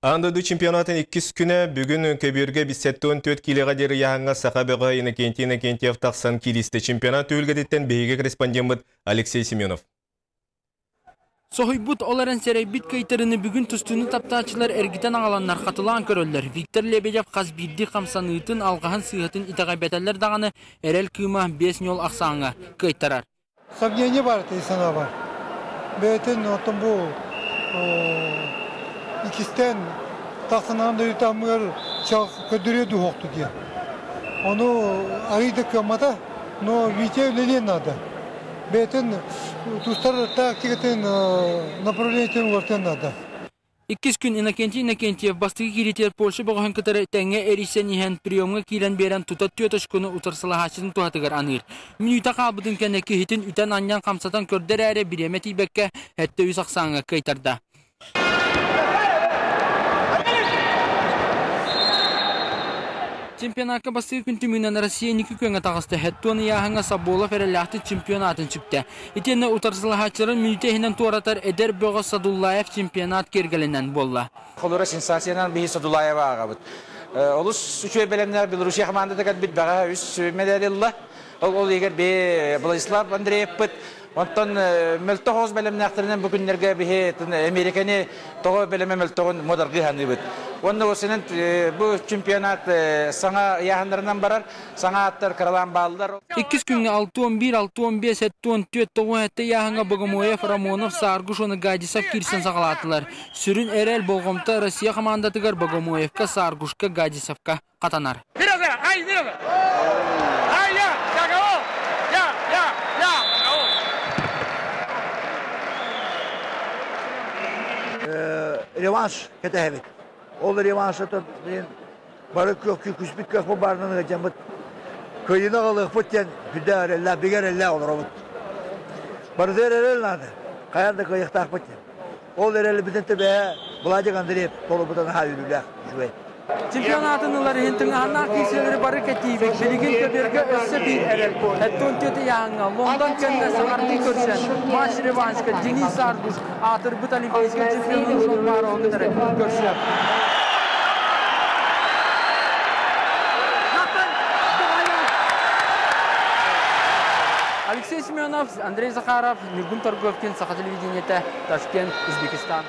Аан дойду чемпионатын иккис күнэ бүгүн көбүөргэ 74 киилэҕэ диэри ыйааһыҥҥа саха бөҕө Иннокентий Иннокентьев тахсан кииристэ. Чемпионат түһүлгэтиттэн биһиги корреспондеммыт Алексей Семенов. Соһуйбут, ол эрэн сэрэйбит кыайтарыыны бүгүн тустууну таптааччылар эргитэн аҕаланнар хатылаан көрөллөр. Виктор Лебедев хас биирдии хамсаныытын, алҕаһын сыыһатын итэҕэйбэтэллэр даҕаны, эрэл кыыма биэс ньуол ахсааҥҥа кыайтарар. Сомнение бар дии санаабар. Бэйэтин оттон бу иккистээн тахсынаан дойдутаммыгар көрдөрүө дуһуохту диэн. Ону арыый да кыаммата, но Витя үлэлиэн наада. Бэйэтин тустар тактикатын направлениетын уларытыан наада. Иккис күн Иннокентий Иннокентьев бастакы киириитигэр Польша бөҕөһүн кытары тэҥҥэ эрийсэн иһэн приемҥа киирэн биэрэн тута түөрт очкону утарсалаһааччытын туһатыгар аныыр. Мүнүүтэ хаалбытын кэннэ киһитин үтэн-анньан хамсатан көрдө эрээри бириэмэ тиийбэккэ сэттэ үс ахсааҥҥа кыайтарда. Чемпионакка бастакы күн түмүгүнэн Россия инники күөҥҥэ таҕыста. Хэттуон ыйааһыҥҥа Саболов эрэллээхтик чемпион аатын сүктэ. Итиэннэ утарсылаһааччыларын мүнүүтэ иһинэн туоратар эдэр бөҕө Садуллаев чемпионат киэргэлинэн буолла. Холура сенсациянан биһи Садулаева ааҕабыт. Олус үчүгэй бэлэмнээх Белоруссия хамаандата кэлбит бэҕэһээ үс медаль ылла. Ол иһигэр би Владислав Андреевпыт Онтон мөлтөх оҕус бэлэмнээхтэринэн бу күннэргэ биһи Американы тоҕо бэлэмэ мөлтөҕүн муодаргыы саныыбыт. Уонна осенен бу чемпионат саҥа ыйааһыннарынан барар, саҥа ааттар кыралаан бааллар. Иккис күҥҥэ 61, 65, 74, 97 ыйааһыҥҥа Богомоев, Рамонов, Сааргуш уонна Гадисов киирсэн саҕалаатылар. Сүрүн эрэл болҕомто Россия хамаандатыгар Богомоевка, Сааргушка, Гадисовка хатанар. Реванш кэтэһэбит. Ол реваншата бары күспүт кыахпыт баарынан ыалдьаммыт кыайыыны аҕалыахпыт диэн сүрдээх эрэллээх, бигэ эрэллээх олоробут. Барытыгар эрэл наада. Хайаан да кыайыахтаахпыт диэн. Ол эрэлбитин төбөһө Владик Андреев толорбута наһаа үөрүүлээх, үчүгэй. Чемпионатын ылар иһин тыҥааһыннаах киирсиилэри бары кэтиибит. Билигин көбүөргэ өссө биир эрэл. Эттон түөтэ ыйааһыҥҥа Лондон кэннэ саҥардыы көрсөн матч реваншка Денис Аргус аатырбыт олимпийскай чемпионун Шонбаровы кытары көрсүө. Алексей Семенов, Андрей Захаров, Ньургун Торговкин, Саха телевидениетэ, Ташкент, Узбекистан.